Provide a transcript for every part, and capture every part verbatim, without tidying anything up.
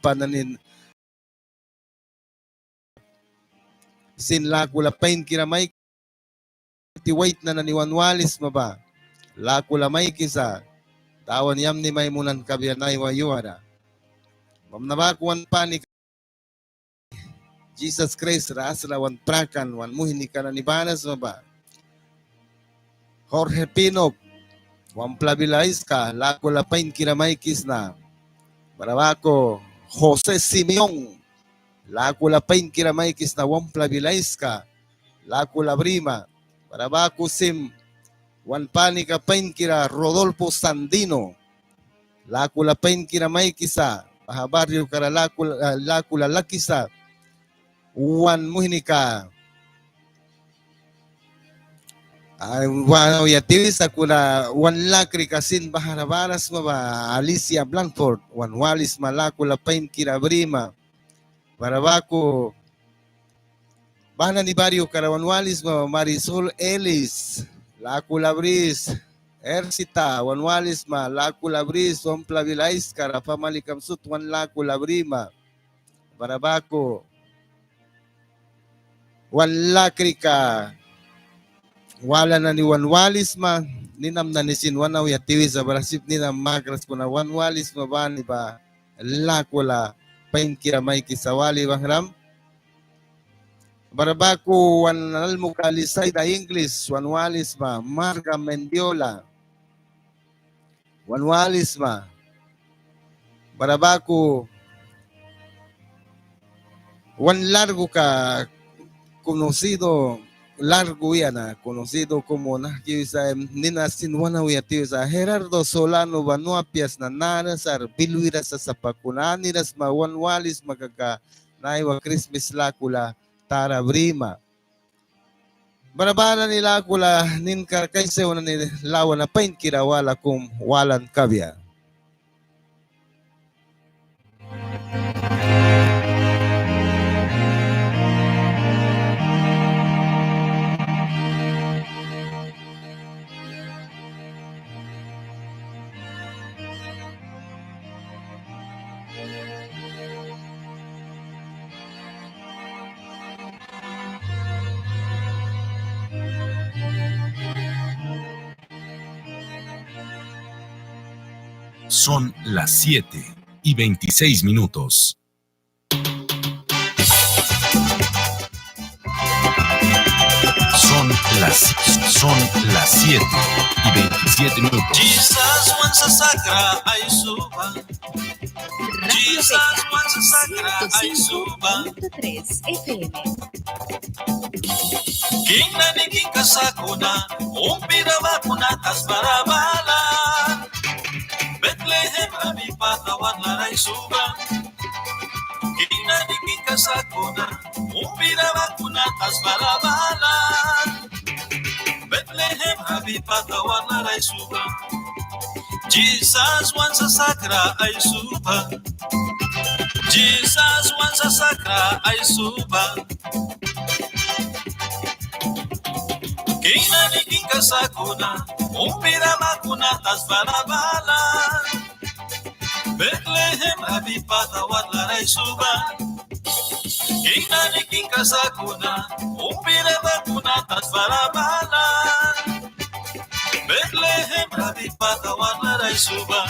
yamni nani sin lakula painkira maiki, waitna nani wan walisma ba lakula maikisa. Dawan yamni mai munan kabia naiwa yuara. Bamna baku wan panika Jisas Kraist ra asla wan prakan wan muihnika nani banasma ba Jorge Pinok, wampla bila aiska, lakula painkira maikisna. Bara baku José Simeón, lakula painkira maikisna, wampla bila aiska, lakula brima. Bara baku sim wan panika painkira Rodolfo Sandino, lakula painkira maikisa, baha barriokara lakula, lakula lakisa. Wan muihnika, wan auya tiwisa kuna wan lakrika sin bahara banasma ba Alicia Blanford, wan walisma lakula painkira brima. Bara baku baha nani barriokara wan walisma ba Marisol Ellis, lakula bris. Ersita, wan walisma lakula bris, wampla bila aiskara, pamalikam sut wan lakula brima. Bara baku wan lakrika wala nani wan walisma, ninam nani sin wan auya tiwisa, bara sip ninam makras kuna wan walisma bani ba lakula painkira maikisa wali banghwram. Bara baku wan almuka Lisaida Inglis, wan walisma Marga Mendiola, wan walisma. Bara baku wan larguka conocido, largu wiana conocido como nahki wisa, nina sin wan auya tiwisa Gerardo Solano ba nu apia sna nara sar bilwira sa sapa kuna anira sma wan walisma kaka naiwa Krismis lakula tara brima. Bara baha nani lakula ninkara kaisa wan nani lawana painkira wala kum walan kabia. Son las siete y veintiséis minutos. Son las, son las siete y veintisiete minutos. Jisas wan sasakra aisuba. Radio Vega, ciento cinco punto tres F M. King nani king kasakuna, umpira ba kuna tasbara balan. Betlehem ra bi pata wan lara aisuba. King nani king kasakuna, umpira ba kuna tasbara balan. Betlehem ra bi pata wan lara aisuba. Jisas wan sasakra aisuba. Jisas wan sasakra aisuba. King nani king kasakuna, umpira ba kuna tasbara balan. Betlehem ra bi pata wan lara aisuba. King nani king kasakuna, umpira ba kuna tasbara balan. Betlehem ra bi pata wan lara aisuba.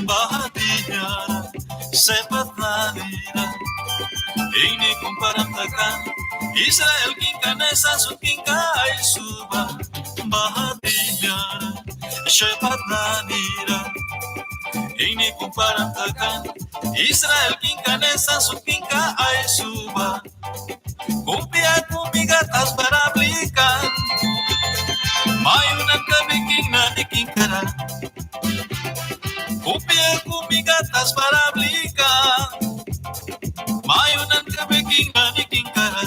Baha dia Shepherd nani ra ingni kum param takan, Israel kingka naiwa sut kingka aisuba. Baha dia Shepherd nani ra ingni kum param takan, Israel kingka naiwa sut kingka aisuba. Kupia kumi kat asbara blikan, mayunan kabia king nani kingkara. Kupia kumi kat asbara blikan, mayunan kabia king nani kingkara.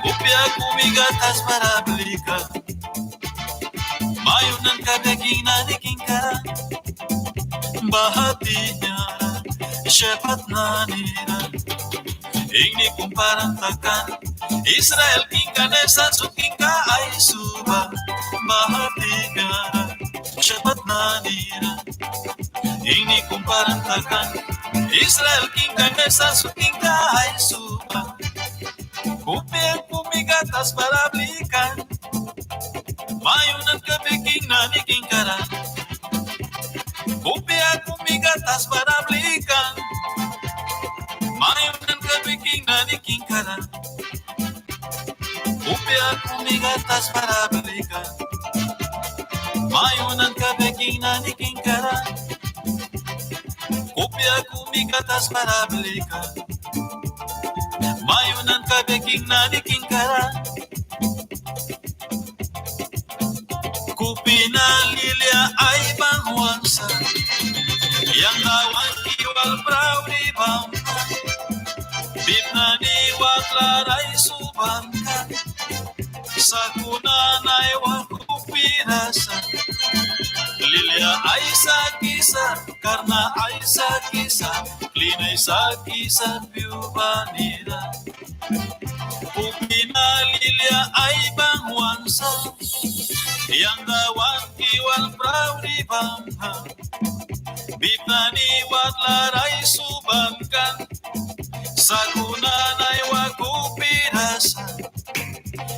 Kupia kumi kat asbara blikan, mayunan kabia king nani kingkara. Baha dia Shepherd nani ra ingni kum param takan, Israel kingka naiwa sut kingka aisuba. Baha dia Shepherd nani ra Ingni kumparan takan, Israel kingka nesa su kingka aisuba. Kupia kumi gatas bara blikan, mayunan kabia king nani kingkara. Kupia kumi gatas bara blikan, mayunan kabia king nani kingkara. Kupia kumi gatas bara blikan, mayunan kabia king nani kingkara. Kupia kumi gatas bara blikan, mayunan kabia king nani kingkara. Kupia na lilia aibanghwan sa, yang Dawanki wal prauri bamna. Bip nani watlara aisubanka, sakuna naiwa kupira sa. Lilia aisakisa, karna aisakisa, klin aisakisa pyu banira. Kupia na lilia aibanghwan sa, yang Dawanki wal prauri bamna. Bip nani watlara aisubanka, sakuna naiwa kupira sa.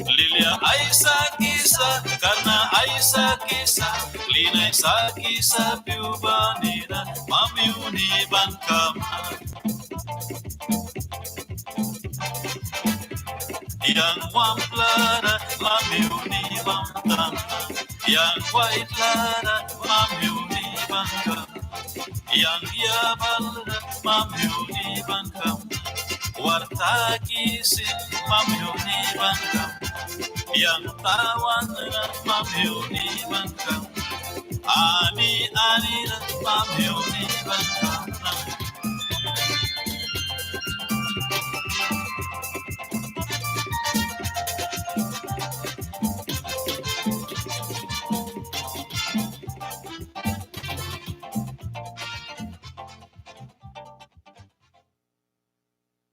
Lilia aisakisa, karna aisakisa, klin aisakisa pyu banira, mami uni ban kamna. Yang wamplara mami uni ban kamna. Yang waitlara mami uni ban kamna. Yang yabalra mami uni ban kamna. Warta kisi mami uni ban kamna. Yang tawanra mami uni ban kamna. Ani anira mami uni ban kamna.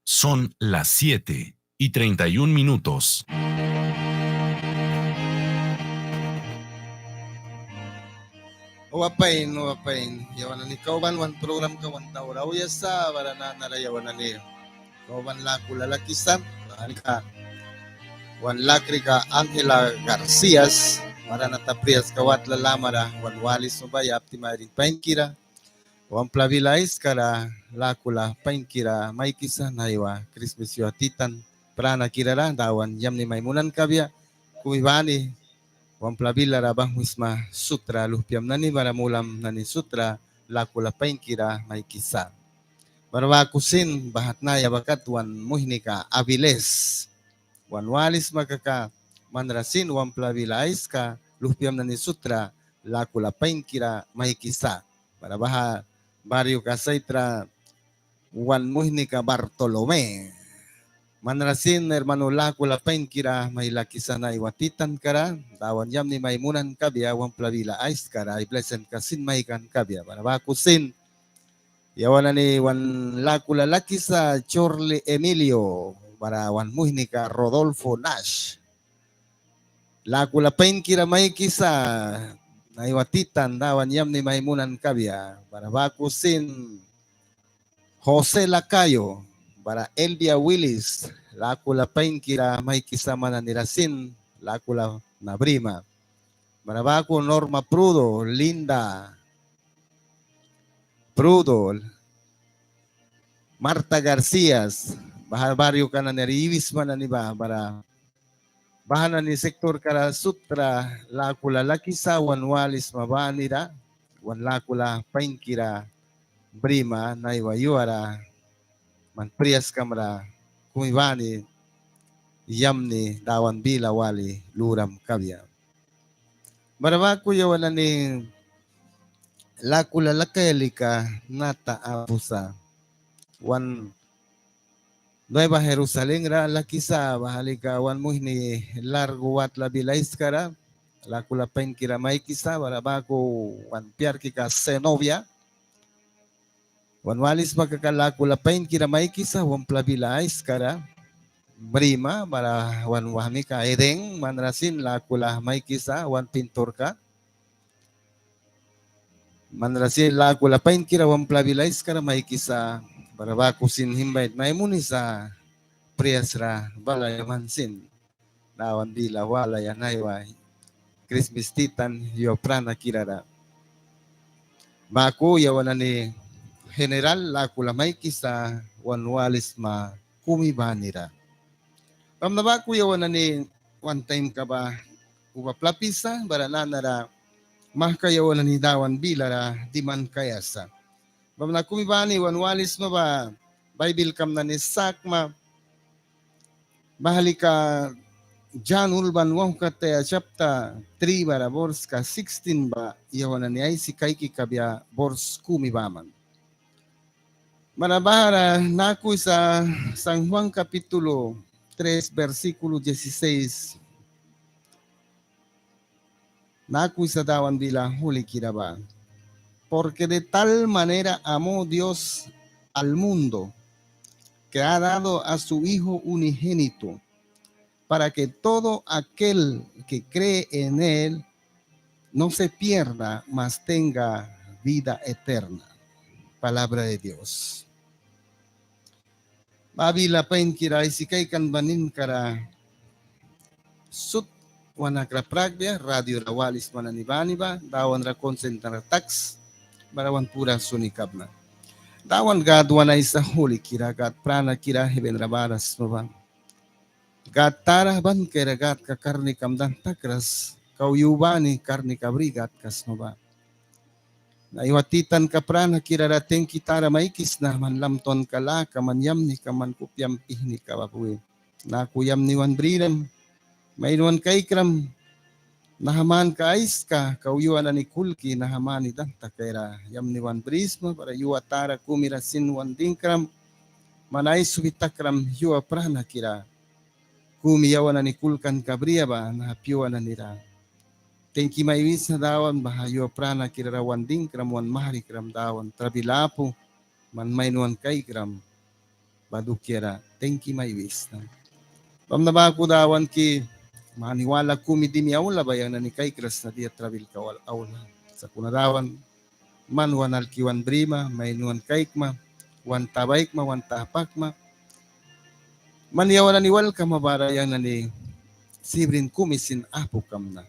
Son las siete y treinta y un minutos. Uba pain, uba pain. Yawan nani kau ban wan programka wan taura auya sa, bara nanara yawan nani kau ban lakula lakisa, bara nika wan lakrika Ángela Garcías, bara nata priaska watla lamara wan walisma ba yapti mairin painkira. Wamplabila aiskara lakula painkira maikisa naiwa Krismis yua titan pranakira ra Dawan yamni mai munan kabia. Kumi bani wamplabilara banghwisma sutra luhpiam nani bara mulam nani sutra lakula painkira maikisa. Bara baku sin baha tnaya ba kat wan muihnika Avilés wan walisma kaka, manra sin wamplabila aiska luhpiam nani sutra lakula painkira maikisa. Bara baha barrioka saitra wan muihnika Bartolomé. Manra sin hermano lakula painkira mai lakisa naiwa titankara, Dawan yamni mai munan kabia wamplabila aiskara, ai blesinka sin maikan kabia. Bara baku sin yawan nani wan lakula lakisa Chorli Emilio, bara wan muihnika Rodolfo Nash. Lakula painkira maikisa naiwa titan Dawan yamni mai munan kabia. Bara baku sin José Lacayo, bara Elvia Willis, lakula painkira maikisa man nanira sin lakula na brima. Bara baku Norma Prudo, Linda Prudo, Marta Garcías, baha barrioka nani ra iwisma nani ba, bara baha nani sektorkara sutra lakula lakisa wan walisma banira, wan lakula painkira brima naiwa yuara man priaskamra kumi bani yamni Dawan bila wali luram kabia. Bara baku yawan nani lakula lakaia lika nata apu sa. Wan Nueva Jerusalén ra lakisa, baha lika wan muihni Largo watla bila aiskara lakula painkira maikisa, bara baku wan piarkika Zenobia. Wan walisma kaka lakula painkira maikisa, wamplabila aiskara brima, bara wan wahmika Edén, manra sin lakula maikisa, wan pinturka. Man ra sin lakula painkira wamtla bila aiskara maikisa, bara baku sin himbait mai munisa prias ra balaia man sin. Dawan bila walaia naiwa Krismis titan yua pranakira ra. Baku yawan nani general lakula maikisa wan walisma kumi banira. Bamna baku yawan nani wan taimka ba uba plapisa, bara nanara mahka yawan nani Dawan bilara diman kaia sa. Bamna kumi bani wan walisma ba Baibilkam nani sakma, baha lika Jan ulban wauhkataya chapter three bara borska sixteen ba yawan nani aisi kaiki kabia bors kumi baman. Bara bahara naku wisa San Juan capítulo tres versículo dieciséis. Naku wisa Dawan bila hulikira ba: Porque de tal manera amó Dios al mundo, que ha dado a su Hijo unigénito, para que todo aquel que cree en él no se pierda, mas tenga vida eterna. Palabra de Dios. Baha bila painkira aisi kaikan ba ninkara sut wan nakra prakbia, radio ra walisma nani bani ba, Dawan ra konsentra taks, bara wan pura suni kabna. Dawan Gad wan Aisa hulikira, Gad pranakira, heben ra bara sma ba. Gad tara ban kaira, Gadka karnikam dan takras, kau yu bani karnika bri Gadka sma ba. Naiwa titanka pranakira ra tingki tara maikisna, man latwanka laka, man yamnika, man kupiam pihnika ba bui. Naku yamni wan briram, main wan kaikram, naha manka aiska, kau yua nani kulki, naha mani dan takaira yamni wan brisma, bara yua tara kumi ra sin wan dingkram, man aisubi takram yua pranakira kumi yawan nani kulkanka bria ba naha pyua nani ra. Tingki mai wisna Dawan, baha yua pranakira ra wan dingkram, wan marikram Dawan, trabil apu, man main wan kaikram ba dukiara tingki mai wisna. Bamna baku Dawanki, mani wala kumi dimi aula ba yang nani kaikras na dia trabilka wal aula. Sakuna Dawan man wan alki wan brima, main wan kaikma, wan tabaikma, wan tapakma. Man yawan nani wal kama bara yang nani sibrin kumi sin apu kamna.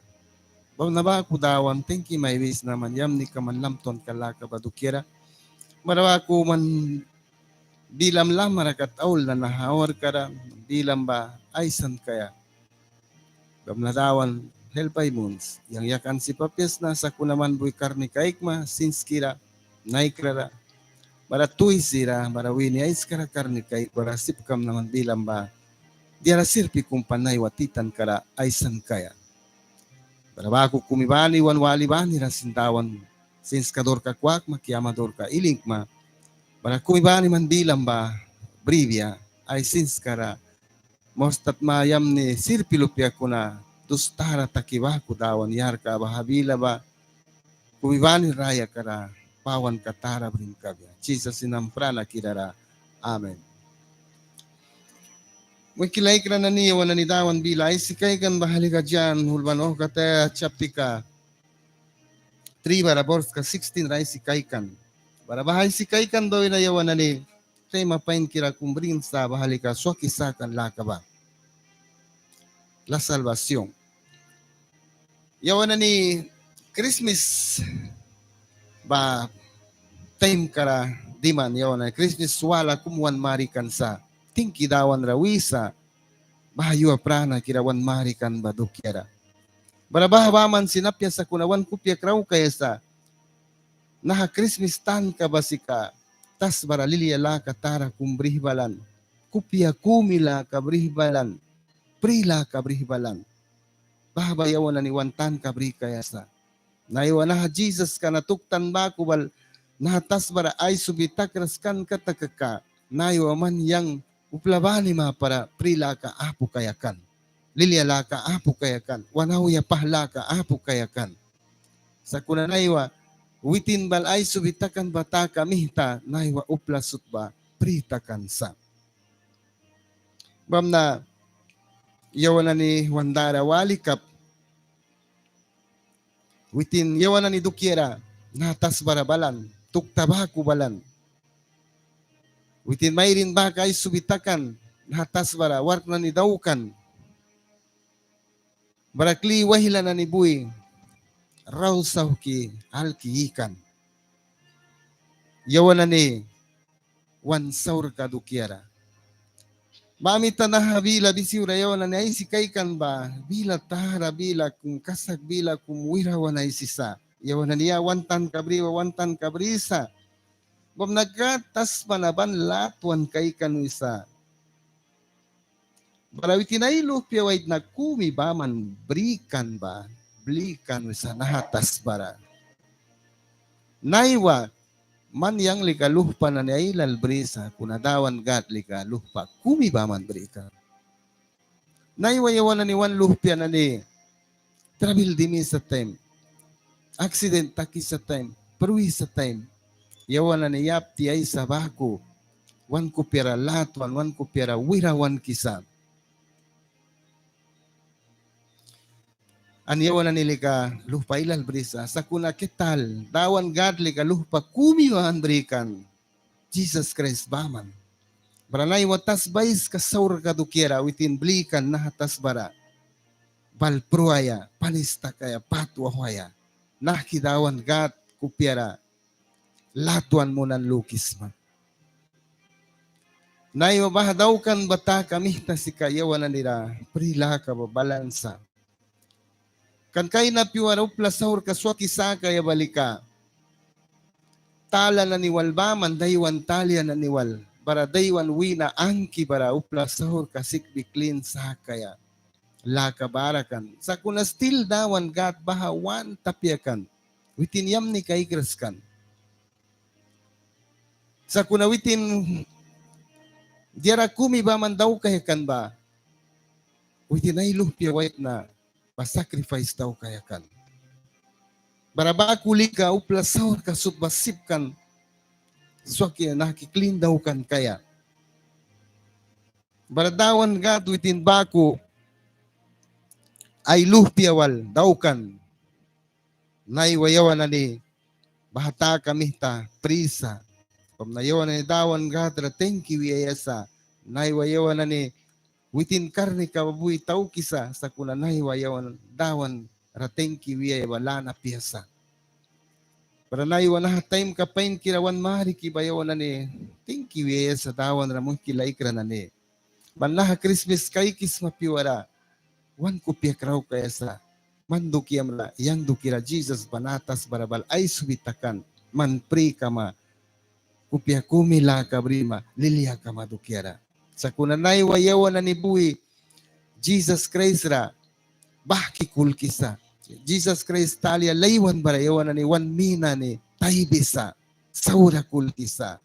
Bamna baku Dawan tingki mai wisna man yamnika, man latwanka laka ba dukiara. Bara baku man bilam lamara kat aulna naha awarkara, bilam ba aisan kaia. Bamna Dawan help ai muns, yang yakan sip apia sna, sakuna man bui karnika aikma sinskira, naikrara, bara twisira, bara wini aiskara karnika aik bara sip kamna man bilam ba diara sirpi kum, naiwa titankara aisan kaia. Bara baku kumi bani wan wali bani ra sin Dawan sinska durka kwakma, kiama durka ilinkma. Bara kumi bani man bilam ba bribia ai sinskara. Mostat ma yamni sirpi lupia kuna dus tara taki baku Dawan yarka baha bila ba kumi bani rayakara pawanka tara brin kabia. Jisas inam pranakira ra. Amen. Muihki laikra nani, yawan nani Dawan bila aisi kaikan baha lika Jan ulban wauhkataya chaptika tri bara borska sixteen ra aisi kaikan. Bara baha aisi kaikan ba wina yawan nani tema painkira kum brin sa baha lika swaki sakan laka ba, la salvación. Yawan nani Krismis ba taimkara diman, yawan nani Krismis wala kum wan marikan sa. Tingki Dawan ra wisa baha yua pranakira wan marikan ba dukiara. Bara baha baman sin apia, sakuna wan kupia kraukaia sa. Naha Krismis tanka ba sika tasbara lilia laka tara kum brih balan, kupia kumi laka brih balan, pri laka brih balan. Baha ba yawan nani wan tanka brikaia sa. Naiwa naha Jisaska na tuktan baku bal naha tasbara aisubi takras kan kata kaka, naiwa man yang upla bani mapara pri laka apu kaia kan, lilia laka apu kaia kan, wan auya pah laka apu kaia kan. Sakuna naiwa witin bal aisubi takan ba taka mita naiwa upla sut ba pri takan sa. Bamna yawan nani wan dara wali kap, witin yawan nani dukiara naha tasbara balan, tukta baku balan. Witin mairin bak aisubi takan naha tasbara wark nani daukan. Bara kli waihla nani bui rau sauhki alki ikan. Yawan nani wan saurka dukiara. Baha mita naha bila bisiura yawan nani aisi kaikan ba, bila tara, bila kum kasak, bila kum wira wan aisisa. Yawan nani ya wan tanka bri ba, wan tanka brisa. Bamna Gad tasba na ban latwan kaikan wisa. Bara witin ai luhpia waitna kumi baman brikan ba, blikan wisa naha tasbara. Naiwa man yang lika luhpa nani ailal brisa, kuna Dawan Gad lika luhpa kumi baman brikan. Naiwa yawan nani wan luhpia nani trabil dimisa taim, aksident takisa taim, pruisa taim, yawan nani yapti aisa baku wan kupiara latwan, wan kupiara wira wankisa. An yawan nani lika luhpa ailal brisa, sakuna ketal Dawan Gad lika luhpa kumi baman brikan. Jisas Kraist baman. Bara naiwa tasba aiska saurka dukiara witin blikan naha tasbara. Bal pruaia, panis takaia, pat wauhwaia. Nahki Dawan Gad kupiara latwan munan lukisma. Naiwa baha daukan ba taka mihta sika yawan nanira pri laka ba balan sa. Kan kaina pyuara upla saurka swaki sakaia ba lika tala nani wal baman, daiwan talia nani wal, bara daiwan wina angki bara upla saurka sikbi klin sakaia laka bara kan. Sakuna stil Dawan Gad baha want apia kan witin yamni kaikras kan. Sakuna witin diara kumi baman daukaia kan ba, witin ai luhpia waitna ba sakrifais daukaia kan. Bara baku lika upla saurka sut ba sip kan swaki nahki klin daukan kaia. Bara Dawan Gad witin baku ai luhpia wal daukan. Naiwa yawan nani baha taka mihta pri sa. Bamna yawan nani Dawan Gad ra tingki wiaia sa. Naiwa yawan nani witin karnika ba bui taukisa, sakuna naiwa yawan Dawan ra tingki wiaia ba lan apia sa. Bara naiwa naha taimka painkira wan mariki ba yawan nani tingki wiaia sa Dawan ra, muihki laikra nani. Ban naha Krismis kaikisma pyuara wan kupia kraukaia sa. Man dukiamra, yang dukira Jisas ba naha tasbara bal aisubi takan, man pri kama, kupia kumi laka brima, lilia kama dukiara. Sakuna naiwa yawan nani bui Jisas Kraist ra bahki kulkisa. Jisas Kraist talia laiwan bara yawan nani wan mina ni taibisa, saura kulkisa.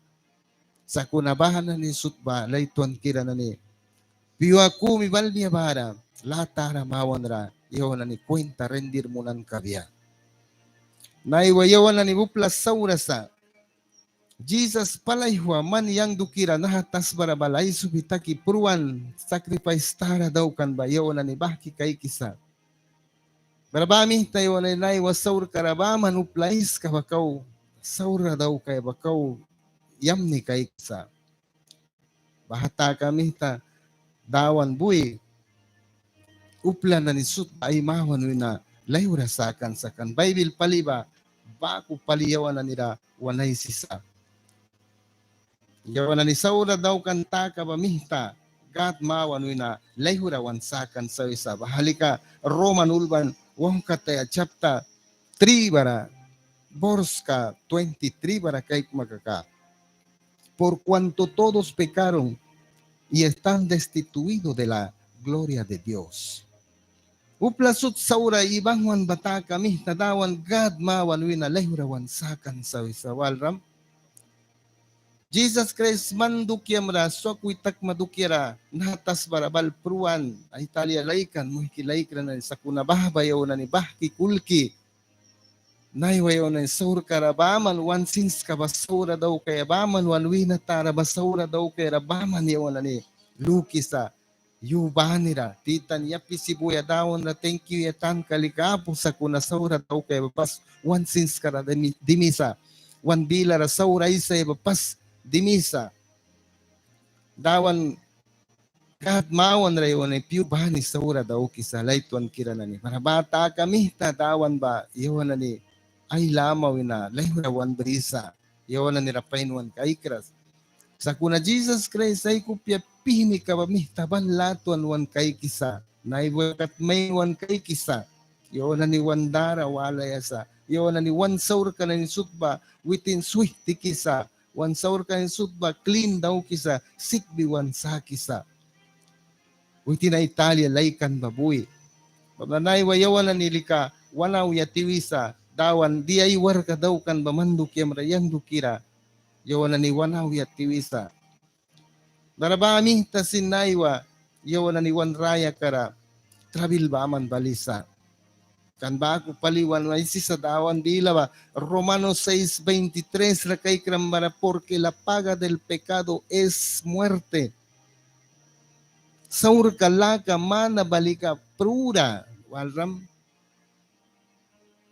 Sakuna baha nani sut ba laitwankira nani pyua kumi balbia bara lâ tara mawanra yawan nani kwinta rindir munan kabia. Naiwa yawan nani upla saura sa. Jisas pali aihwa man yang dukira naha tasbara bal aisubi taki pruan, sakrifais tara daukan ba yawan nani bahki kaikisa. Bara baha mihta yawan nani naiwa saurkara baman upla aiska ba kau saura daukaia ba kau yamni kaikisa. Baha taka mihta Dawan bui upla nani sut ba ai mawan wina laihura sakan sa. Kan Baibil pali ba baku pali yawan nanira wan aisisa. Yawan nani saura daukan taka ba mihta Gad mawan wina laihura wan sakan sa wisa. Baha lika Roman ulban wauhkataya chapter three bara, borska twenty-three bara kaikma kaka: Por cuanto todos pecaron y están destituidos de la gloria de Dios. Upla sut saura ibanghwan ba taka mihta Dawan Gad mawan wina laihura wan sakan sa wisa. Walram, Jisas Kraist man dukiamra swakwi takma dukiara naha tasbara bal pruan, ai talia laikan, muihki laikra nani, sakuna baha ba yawan nani bahki kulki. Naiwa yawan nani saurkara baman, wan sinska ba saura daukaia baman, wan wina tara ba saura daukaia ra baman yawan nani lukisa. yu banira titan yapi si buya Dawanra tingki ya tanka lika apu, sakuna saura daukaia ba pas wan sinskara dimi, dimisa, wan bilara saura aisaia ba pas dimisa. Dawan Gad mawanra yawan nani pyu bani saura daukisa, laitwankira nani. Bara ba taka mihta Dawan ba yawan nani ai lama wina laihura wan brisa, yawan nanira pain wan kaikras. Sakuna Jisas Kraist ai kupia pihnika ba mihta ban latwan wan kaikisa, naiwa kat main wan kaikisa. Yawan nani wan dara walaia sa, yawan nani wan saurka nani sut ba witin swih tikisa, wan saurka nani sut ba klin daukisa, sikbi wan sakisa. Witin ai talia laikan ba bui. Bamna naiwa yawan nani lika wan auya tiwisa, Dawan dia ai warka daukan ba man dukiamra, yang dukira yawan nani wan auya tiwisa. Bara ba mihta sin naiwa yawan nani wan rayakara trabil baman balisa. Kan baku pali wan aisisa Dawan bila ba, Romanos seis veintitrés ra kaikram bara: porque la paga del pecado es muerte. Saurka laka mana ba lika prura, walram.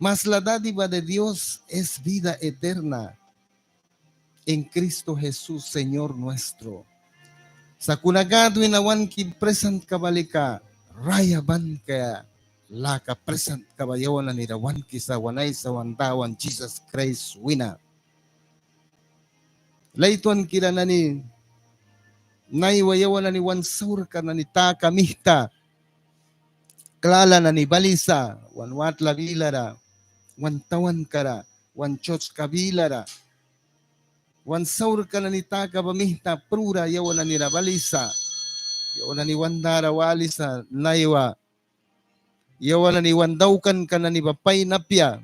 Mas la dádiva de Dios es vida eterna en Cristo Jesús, Señor nuestro. Sakuna Gad wina wanki prisantka ba lika raya ban kaia laka prisantka ba yawan nanira wankisa, wan Aisa wan Dawan Jisas Kraist wina. Laitwankira nani, naiwa yawan nani wan saurka nani taka mihta klala nani balisa, wan watla bilara, wan tawankara, wan sertska bilara. Wan saurka nani taka ba mihta prura yawan nanira balisa. Yawan nani wan dara walisa, naiwa yawan nani wan daukanka nani ba pain apia.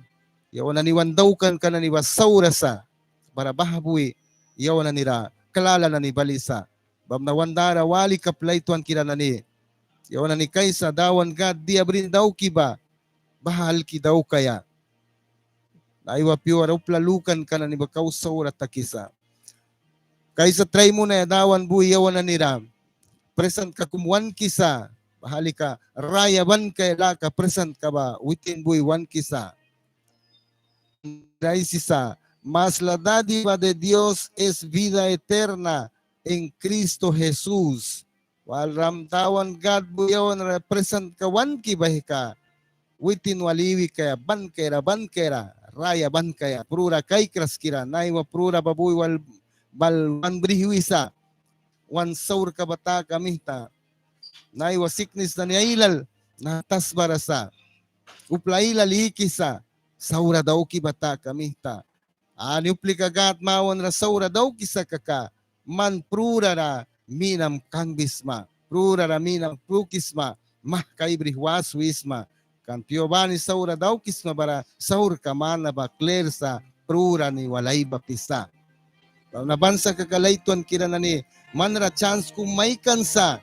Yawan nani wan daukanka nani ba saura sa. Bara baha bui yawan nanira klala nani balisa. Bamna wan dara wali kap, laitwankira nani. Yawan nani kaisa Dawan Gad dia brin dauki ba, baha alki daukaia. Naiwa pyuara upla lukanka nani ba kau saura takisa. Kaisa trai munaia Dawan bui yawan nanira prisantka kum wankisa, baha lika raya ban kaia laka prisantka ba witin bui wankisa. Aisisa: mas la dádiva de Dios es vida eterna en Cristo Jesús. Walram, Dawan Gad bui yawan nani prisantka wanki baha ka witin wal iwi kaia, ban kaiara, ban kaiara, raya ban kaia, prura kaikras kira, naiwa prura ba bui wal bal wan brih wisa. Wan saurka ba taka mihta, naiwa siknis nani ailal naha tasbara sa. Upla ailal ikisa, saura dauki ba taka mihta. Ani uplika Gad mawanra saura daukisa kaka, man prurara minam kangbisma, prurara minam prukisma, mahka ai brih was wisma. Kan pyua bani saura daukisma bara saurka mana ba klir sa, prura ni wal aibapisa. Bamna ban sa kaka, laitwankira nani, manra sans kum maikan sa.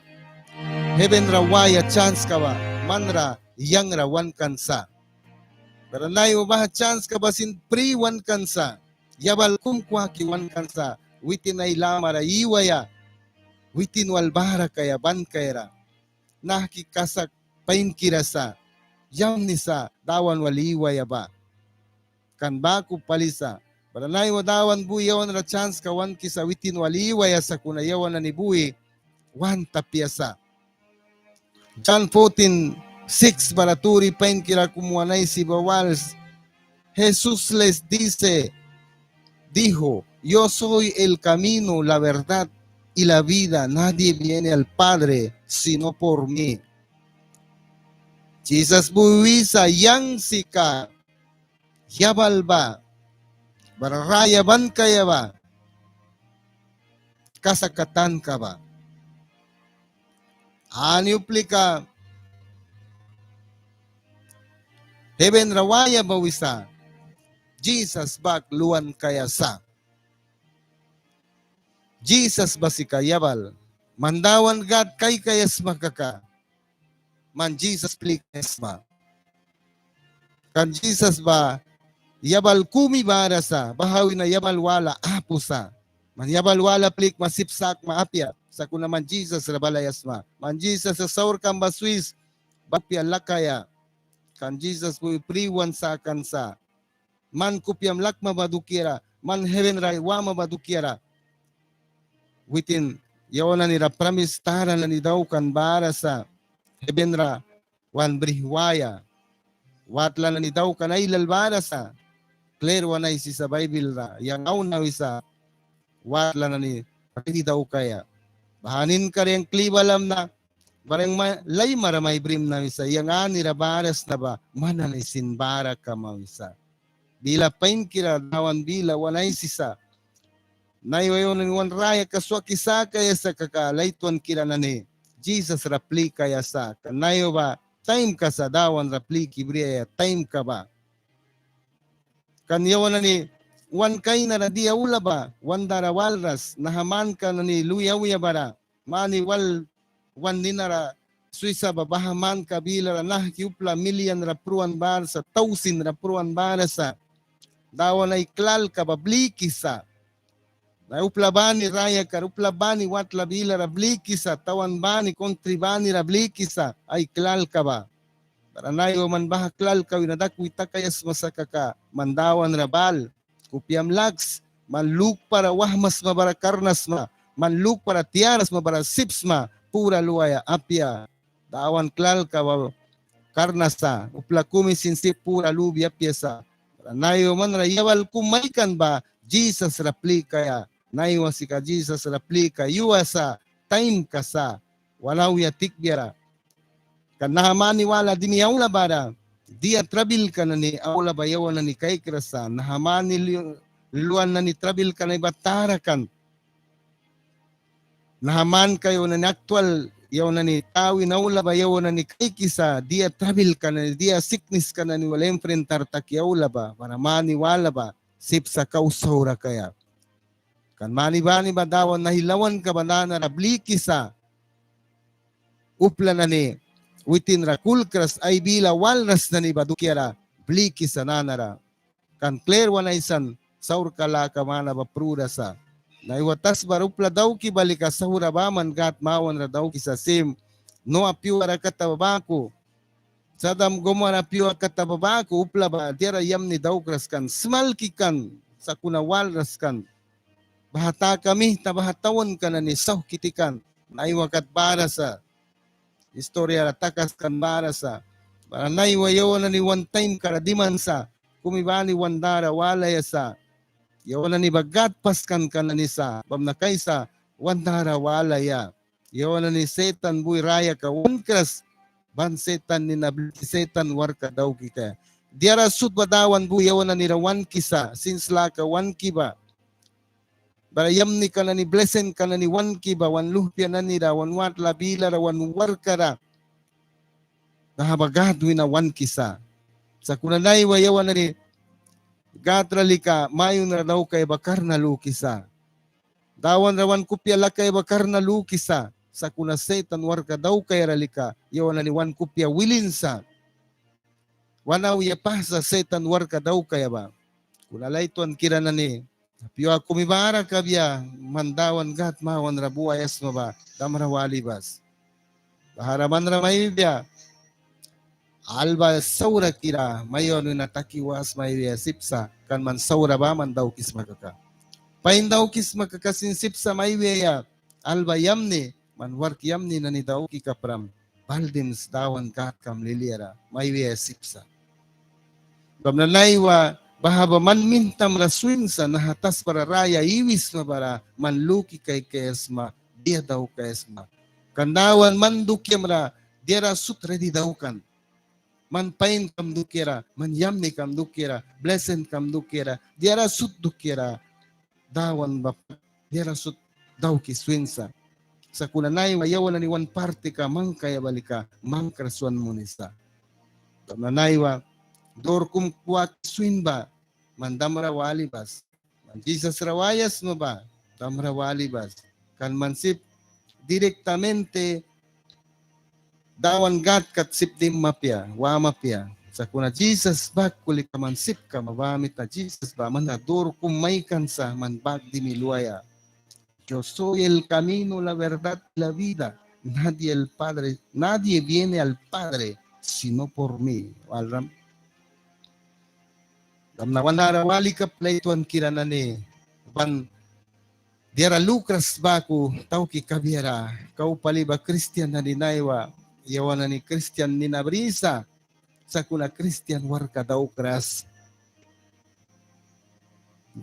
Hebenra waia sanska ba manra yangra wankan sa. Bara naiwa baha sanska ba sin pri wankan sa. Yabal kum kwaki wankan sa. Witin ai lamara iwaia, witin wal bara kaia ban kaiara. Nahki kasak painkira sa, yamni sa, Dawan wal iwaia ba. Kan baku pali sa. Bara naiwa Dawan bui yawanra sanska wankisa witin wal iwaia, sakuna yawan nani bui want apia sa. Jan fourteen six bara turi painkira kum wan aisi ba wals. Jesús les dice, dijo: yo soy el camino, la verdad y la vida, nadie viene al Padre sino por mí. Jisas bui wisa: yang sika yabal ba, bara raya ban kaia ba, kasak tanka ba. Ani uplika hebenra waia ba wisa, Jisas bak luan kaia sa. Jisas ba sika yabal. Man Dawan Gâd kaikaia sma kaka, man Jisas plikaia sma. Kan Jisas ba yabal kumi bara sa, baha wina yabal wala apu sa. Man yabal wala plikma sip sakma apia. Sakuna man Jisas ra balaia sma. Man Jisas ra saurkam ba swis, ba kupia lakaia. Kan Jisas bui pri wan sakan sa. Man kupiam lakma ba dukiara, man heben ra wama ba dukiara. Witin yawan nani ra pramis tara nani daukan bara sa. Heben ra wan brih waia. Watla nani daukan ailal bara sa. Klir wan aisisa Baibil ra, yang auna wisa watla nani ridi daukaia. Baha ninkara yang kli balamna, bara yang ma, laimara mai brimna wisa, yang anira bara sna ba man nani sin bara kama wisa. Bila painkira Dawan bila wan aisisa. Naiwa yawan nani wan rayaka swaki sakaia sa kaka, laitwankira nani Jisas ra plikaia sa. Kan naiwa ba taimka sa Dawan ra pliki briaia taimka ba. Kan yawan nani wan kainara dia aula ba wan dara walras, naha manka nani lui auya bara mani wal wan ninara swisa ba, baha manka bilara nahki upla milian ra pruan bara sa, tausin ra pruan bara sa. Dawan ai klalka ba blikisa. Na upla bani rayakara, upla bani watla bilara blikisa, tawan bani kuntri banira blikisa ai klalka ba. Bara naiwa man baha klalka wina dakwi takaia sma sa kaka, man Dawan ra bal. Kupiam laks, man lukpara wahma sma bara karna sma, man lukpara tiara sma bara sip sma, pura luaia apia. Dawan klalka ba karna sa, upla kumi sin sip pura lubi apia sa. Bara naiwa manra yabal kum maikan ba Jisas ra plikaia, naiwa sika Jisas ra plika yua sa, taimka sa, wan auya tikbiara. Kan naha mani wala dimi aula bara dia trabilka nani aula ba yawan nani kaikras sa, naha mani luan nani trabilka nani ba tara kan. Naha manka yawan nani aktual yawan nani tawin aula ba yawan nani kaikisa dia trabilka nani, dia sikniska nani wal enfrentar taki aula ba, bara mani wala ba sip sa kau saura kaia. Kan mani bani ba Dawan nahi lawanka ba nanara blikisa. Upla nani witin ra kulkras ai bila walras nani ba dukiara blikisa nanara. Kan klir wan aisan saurka laka mana ba prura sa. Naiwa tasbara upla dauki ba lika saura baman Gâd mawanra daukisa, sim Noa pyuara kata ba baku, Sadam Gomora pyua kata ba baku upla ba diara yamni daukras kan, smalki kan, sakuna walras kan. Baha taka mihta baha tawanka nani sauhki tikan. Naiwa kat bara sa. Historiara takaskan bara sa. Bara naiwa yawan nani wan taimkara diman sa. Kumi bani wan dara walaia sa. Yawan nani ba Gâd paskanka nani sa. Bamna kaisa wan dara walaia. Yawan nani Setan bui rayaka wankras, ban Setan nina bliki, Setan warkka dauki kaia. Diara sut ba Dawan bui yawan nanira wankisa, sins laka wanki ba. Bara yamnika nani, blesinka nani wanki ba, wan luhpia nanira, wan watla bilara, wan warkara. Naha ba Gâd wina wankisa. Sakuna naiwa yawan nani Gâd ra lika mayunra daukaia ba karna lukisa. Dawan ra wan kupia lakaia ba karna lukisa. Sakuna Setan warkka daukaia ra lika yawan nani wan kupia wilin sa. Wan auya pahsa Setan warkka daukaia ba. Kuna laitwankira nani, pyua kumi bara kabia man Dawan Gâd mawanra buaia sma ba, damra wali bas. Bahara manra mai wibia alba saurakira mai wan wina taki was mai wiaia sip sa, kan man saura baman daukisma kaka. Pain daukisma kaka sin sip sa mai wiaia alba yamni, man wark yamni nani dauki kapram bal dims Dawan Gâdkam liliara mai wiaia sip sa. Bamna naiwa baha ba man mihtamra swin sa, naha tasbara raya iwisma bara man luki kaikaia sma, dia daukaia sma. Kan Dawan man dukiamra diara sut ridi daukan. Man painkam dukiara, man yamnikam dukiara, blesinkam dukiara, diara sut dukiara Dawan ba diara sut dauki swin sa. Sakuna naiwa yawan nani wan partika mangkaia ba lika mangkras wan munisa. Bamna naiwa dur kum kwaki swin ba man damra wali bas. Man Jisas ra waia sma ba damra wali bas. Kan man sip directamente Dawan Gâd kat sip dimma apia, wama apia. Sakuna Jisas bak kulika man sip kama ba mita Jisas ba manra dur kum maikan sa man bak dimi luaia. Yo soy el camino, la verdad y la vida. Nadie el Padre, nadie viene al Padre sino por mí. Walram. Bamna wan nara wali kap laitwankira nani, ban diara lukras baku tauki kabiara. Kau pali ba kristian nani naiwa yawan nani kristian nina brisa. Sakuna kristian warka daukras.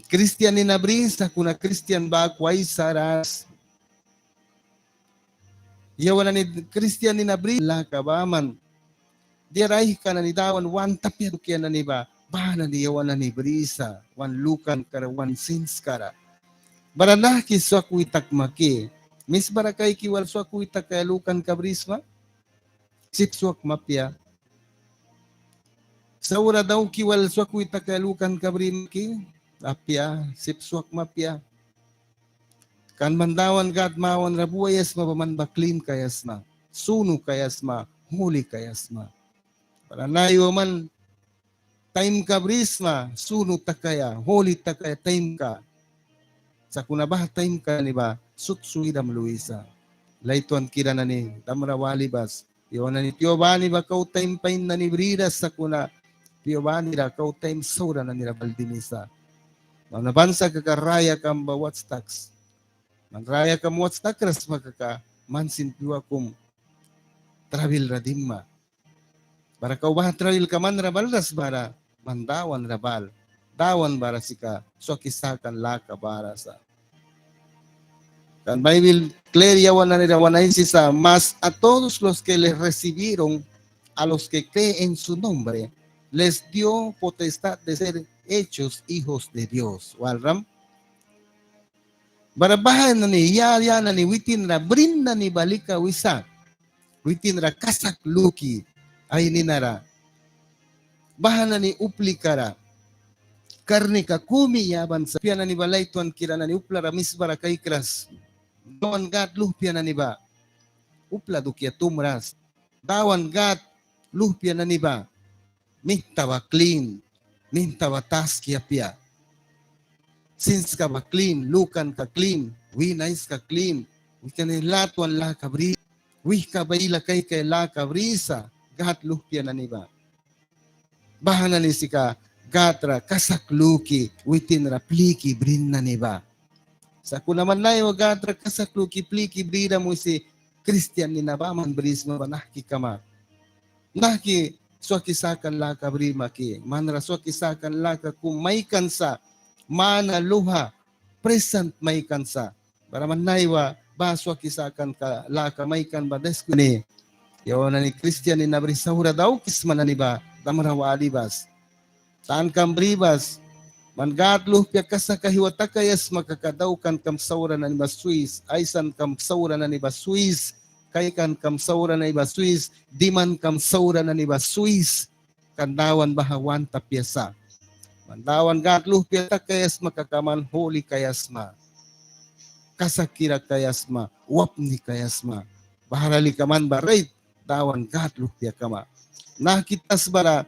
Kristian nina brisa, kuna kristian baku aisaras. Yawan nani kristian nina brisa laka baman. Diara aihka nani Dawan want apia dukia nani ba, baha nani yawan nani brisa wan lukankara, wan sinskara. Bara nahki swakwi takma ki? Misbara kaiki wal swakwi takaia lukanka brisma? Sip swakma apia. Saura dauki wal swakwi takaia lukanka brima ki? Apia, sip swakma apia. Kan man Dawan Gad mawanra buaia sma ba man ba klin kaia sma, sunu kaia sma, huli kaia sma. Bara naiwa man taimka brisma, sunu takaia, huli takaia taimka. Sakuna baha taimka nani ba sut swiram luisa. Laitwankira nani, damra wali bas. Yawan nani pyu bani ba kau taim pain nani briras, sakuna pyu banira kau taim saura nanira bal dimisa. Mana ban sa kaka rayakam ba wats taks. Man rayakam wats takras sma kaka, man sin pyua kum trabilra dimma. Bara kau baha trabilka manra balras bara, man Dawanra bal. Dawan bara sika swaki sakan laka bara sa. Kan Baibil klir yawan nanira wan aisisa: Mas a todos los que les recibieron, a los que creen en su nombre, les dio potestad de ser hechos hijos de Dios. Walram. Bara baha nani, ya, ya nani witinra brin nani ba lika wisa. Witinra kasak luki ai ninara. Baha nani uplikara karnika kumi yaban sa. Luhpia nani ba laitwankira nani, uplara misbara kaikras. Dawan Gad luhpia nani ba upla dukia tumras. Dawan Gad luhpia nani ba mihta ba klin, mihta ba taski apia. Sinska ba klin, lukanka klin, wina aiska klin, wihka nani latwan laka bri, wihka ba ila kaikaia laka brisa, Gad luhpia nani ba. Baha nani sika Gadra kasak luki, witinra pliki brin nani ba. Sakuna man naiwa Gadra kasak luki pliki briram wisi, kristian nina baman brisma ba nahki kama. Nahki swaki sakan laka brima ki? Manra swaki sakan laka kum maikan sa, mana luha, present maikan sa. Bara man naiwa baha swaki sakanka laka maikan ba desku ni. Yawan nani kristian nina bri saura daukisma nani ba, damra wali bas. Tankam bri bas, man Gad luhpia kasak aihwa takaia sma kaka, daukankam saura nani ba swis, aisankam saura nani ba swis, kaikankam saura nani ba swis, dimankam saura nani ba swis. Kan Dawan baha want apia sa. Man Dawan Gad luhpia takaia sma kaka man huli kaia sma. Kasakkira kaia sma, wapni kaia sma. Bahara lika man ba rait Dawan Gad luhpia kama. Nahki tasbara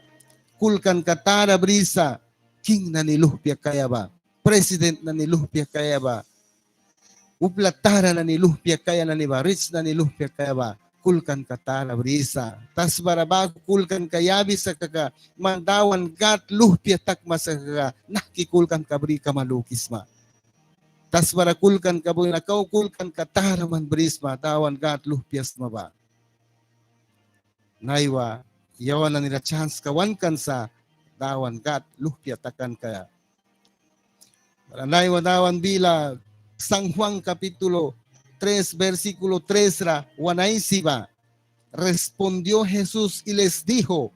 kulkanka tara brisa, king nani luhpia kaia ba, president nani luhpia kaia ba, upla tara nani luhpia kaia nani ba, rits nani luhpia kaia ba, kulkanka tara brisa. Tasbara baku kulkanka yabisa kaka, man Dawan Gad luhpia takma sa kaka, nahki kulkanka bri kama lukisma. Tasbara kulkanka bri na kau kulkanka tara man brisma, Dawan Gad luhpia sma ba. Naiwa yawan nanira chanska wankan sa Dawan Gad luhpia takan kaia. Bara naiwa Dawan bila San Juan capítulo tres, versículo tres ra wan aisi ba. Respondió Jesús y les dijo: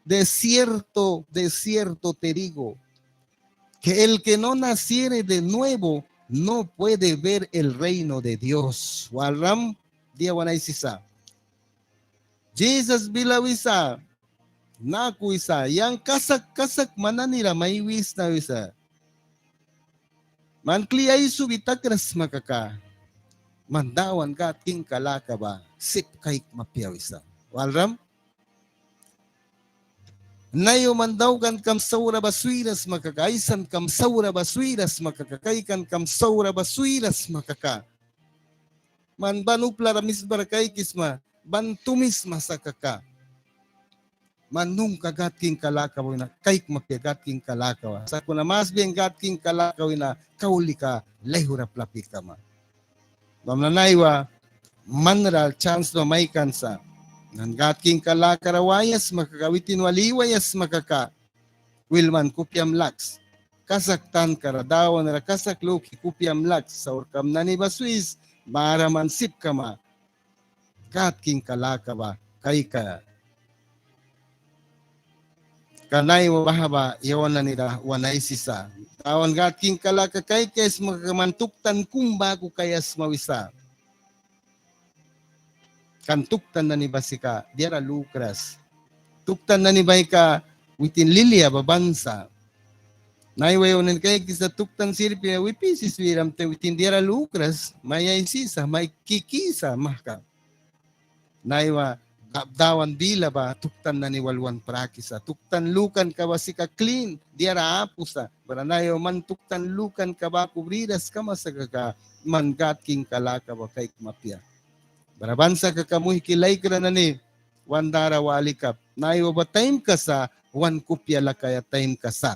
De cierto, de cierto te digo, que el que no naciere de nuevo no puede ver el reino de Dios. Walram, dia wan aisisa. Jisas bila wisa, naku wisa, yang kasak kasak man nanira mai wisna wisa. Man kli aisubi takras sma kaka, man Dawan Gad kingka laka ba sip kaikma apia wisa. Walram? Naiwa man daukankam saura ba swiras sma kaka, aisankam saura ba swiras sma kaka, kaikankam saura ba swiras sma kaka, man ban uplara misbara kaikisma, ban tumisma sa kaka, man nunca Gad kingka laka ba wina kaikma apia, Gad kingka laka ba. Sakuna mas bien Gad kingka laka wina kau lika laihura plapi kama. Bamna naiwa manra chans ba maikan sa. Nan Gad kingka lakara waia sma kaka, witin wal iwaia sma kaka, wilman kupiam laks. Kasak tankara, Dawanra kasak luki kupiam laks. Saurkam nani ba swis, bara man sip kama Gad kingka laka ba kaikaia. Kan naiwa baha ba yawan nanira wan aisisa. Dawan Gad kingka laka kaikaisma kaka man tuktan kum baku kaiasma wisa. Kan tuktan nani ba sika diara lukras. Tuktan nani baika witin lilia ba ban sa. Naiwa yawan nani kaikisa tuktan sirpi wipi siswiram taim witin diara lukras, mai aisisa, mai kikisa mahka. Naiwa Dawan bila ba tuktan nani wal wan prakisa. Tuktan lukanka ba sika klin, diara apu sa. Bara naiwa man tuktan lukanka baku briras kama sa kaka, man Gad kingka laka ba kaikma apia. Bara ban sa kaka, muihki laikra nani, wan dara wali kap. Naiwa ba taimka sa, wan kupia lakaia taimka sa.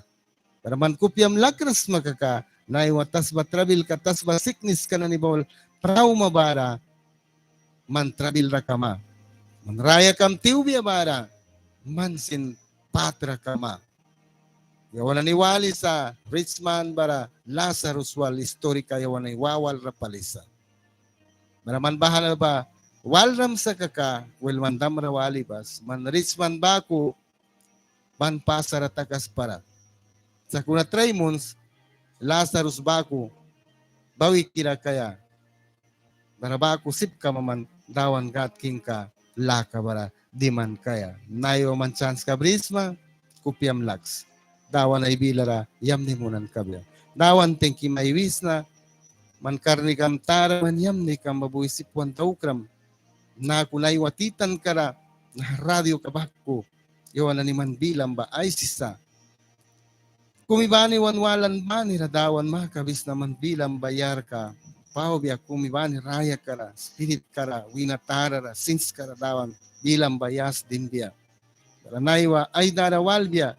Bara man kupiam lakras sma kaka, naiwa tasba trabilka, tasba sikniska nani ba wal prauma bara man trabilra kama. Man rayakam tiwbia bara man sin pâtra kama. Yawan nani walisa, rich man bara Lazarus wal istorika yawan nani wawalra pali sa. Bara man baha ba walram sa kaka, wel, man damra wali bas, man rich man baku ban pasara takaskpara. Sakuna trai muns Lazarus baku bawikira kaia. Bara baku sip kama man Dawan Gad kingka laka bara diman kaia. Naiwa man chanska brisma, kupiam laks. Dawan ai bilara yamni munan kabia. Dawan tingki mai wisna, man karnikam tara, man yamnikam ba bui sip wan daukram. Naku naiwa titankara, naha radioka baku yawan nani man bilam ba aisisa. Kumi bani wan walan banira Dawan makabisna man bilam ba yarka paubia, kumi bani rayakara, spiritkara, wina tarara, sinskara Dawan bilam ba yas dimbia. Bara naiwa ai dara walbia,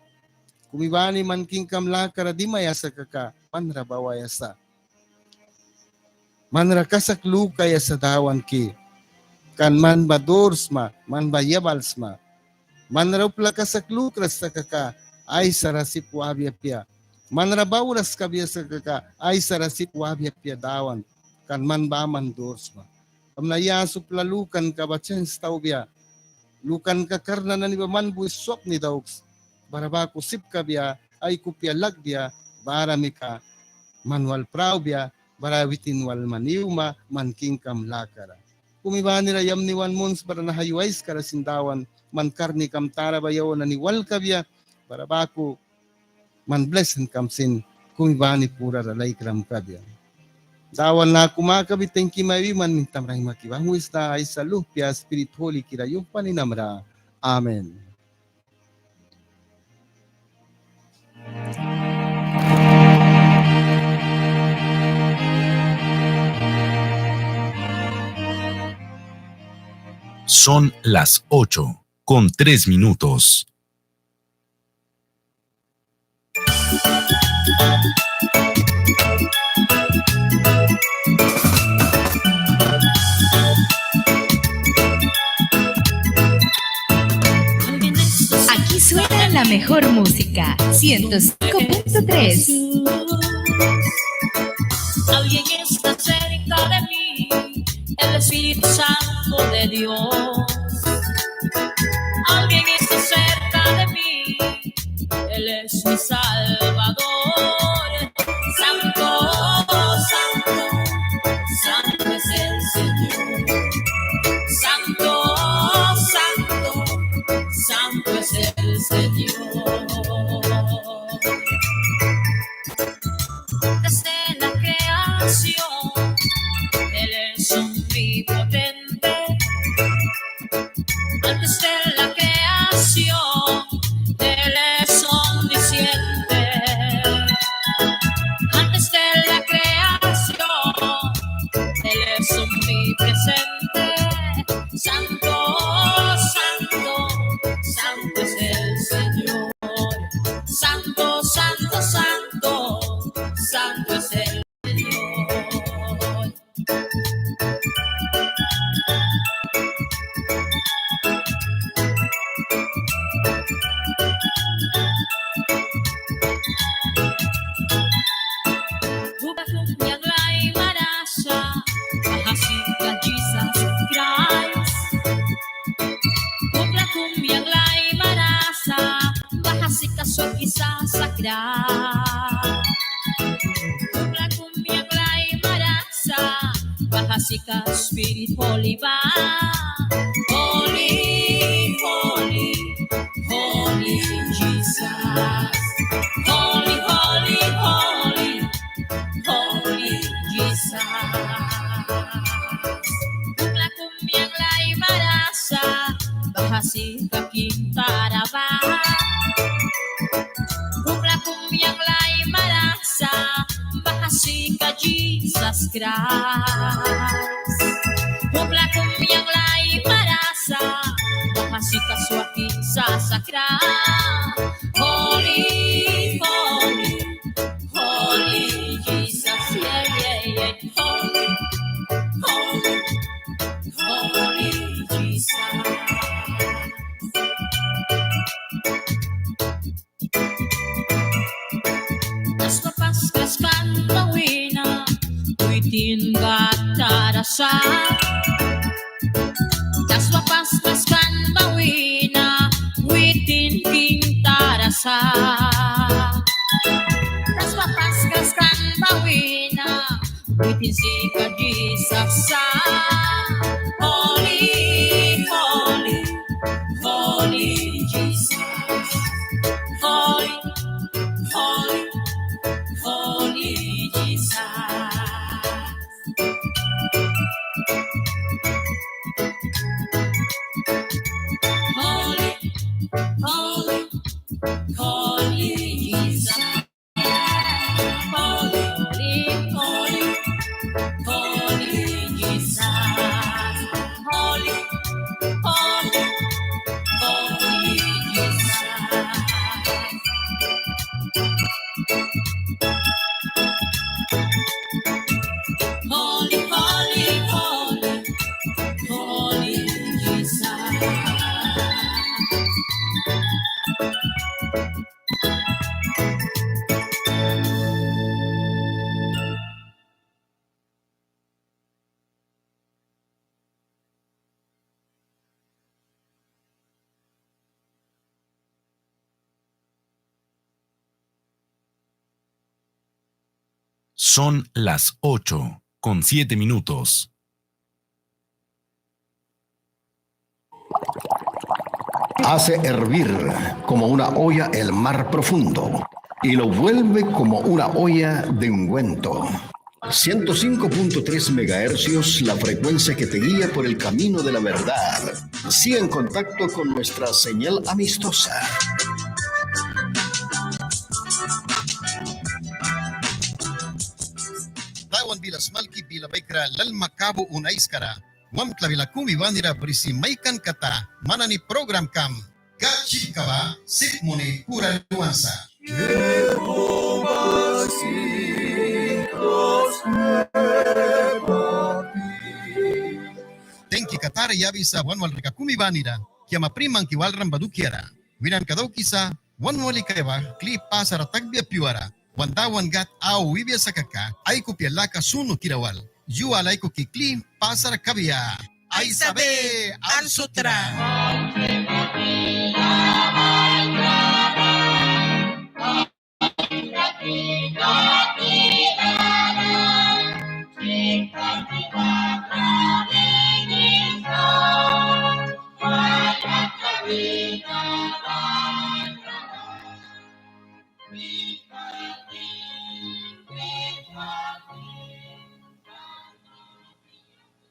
kumi bani man kingkam lakara dimaia sa kaka, manra bawaia sa. Manra kasak lukaia sa Dawanki. Kan man ba dur sma, man ba yabal sma. Manra upla kasak lukras sa kaka, Aisara sip wabia apia. Manra bauras kabia sa kaka, Aisara sip wabia apia Dawan. Kan man baman dur sma. Bamna yas upla lukanka ba chens taubia. Lukanka karna nani ba man bui swapni dauks. Bara baku sip kabia, ai kupia lakbia, bara mika man wal praubia, bara witin wal man iwma man kingkam lakara. Kumi banira yamni wan muns bara naha yu aiskara sin Dawan man karnikam tara ba yawan nani wal kabia, bara baku man blesinkam sin kumi bani purara laikram kabia. Dawan naku makabi tingki mai wi man mihtamra aimaki banghwisna Aisa, Luhpia, Spirit Hulikira yuhpa ninamra. Amen. Son las ocho con tres minutos. Aquí suena la mejor música, ciento cinco punto tres. Alguien está cerca de mí, el Espíritu Santo de Dios. Alguien está cerca de mí, Él es mi Salvador. Santo, santo, santo es el Señor. Santo, santo, santo es el Señor. Desde la creación, Él es omnipotente. Antes de la creación, Él es omnisciente. Antes de la creación, Él es omnipresente. Sika Spirit Holy ba. Holy, holy, holy Jesus. Holy, holy, holy, holy Jesus. Upla kum yang laimara sa, baha sika King tara ba. Upla kum yang laimara sa, baha sika Jesus Christ. Upla kum yang laimara sa, baha sika swaki sasakra. Holy, holy, holy Jesus, yeah, yeah, yeah. Holy, holy, holy Jesus. Tasba paskras kan ba wina, witin Gad tara sa. Tasba paskras kan ba wina, witin King tara sa. Tasba paskras kan ba wina, witin sika Jesus sa. Holy, holy, holy Jesus. Holy, holy, holy Jesus. Holy, holy, holy Jesus. Holy, holy, holy, holy Jesus. Holy, holy, holy Jesus. Holy, holy, holy, holy Jesus. Son las ocho con siete minutos. Hace hervir como una olla el mar profundo, y lo vuelve como una olla de ungüento. Ciento cinco punto tres megahercios, la frecuencia que te guía por el camino de la verdad. Sigue en contacto con nuestra señal amistosa. Dawan bila smalki, bila baikra lalma kabu un aiskara. Wamtla bila kumi banira brisi maikan kata man nani prugramkam Gad sipka ba sip muni pura luan sa. Tingki ka tara yabisa wan walrika kumi banira, kiama primki walram ba dukiara. Winanka daukisa wan wali kaia ba kli pasara takbia pyuara. Wan Dawan Gad au wibia sa kaka, ai kupia laka sunu kira wal. Yu wal ai kuki kli pasara kabia. Aisabia, al sutra.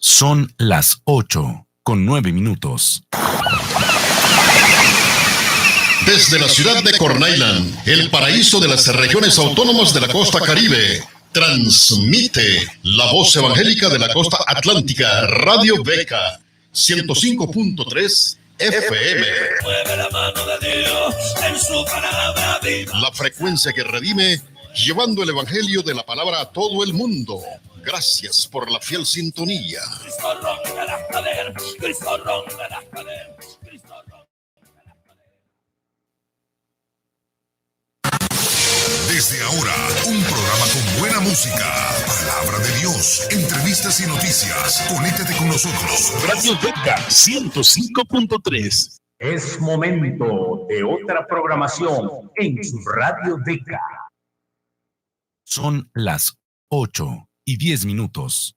Son las ocho con nueve minutos. Desde la ciudad de Corn Island, el paraíso de las regiones autónomas de la costa Caribe, transmite la voz evangélica de la costa atlántica, Radio Beca, ciento cinco punto tres F M. La frecuencia que redime, llevando el evangelio de la palabra a todo el mundo. Gracias por la fiel sintonía. Desde ahora, un programa con buena música, palabra de Dios, entrevistas y noticias. Conéctate con nosotros. Radio Beca ciento cinco punto tres. Es momento de otra programación en su Radio Beca. Son las ocho y diez minutos.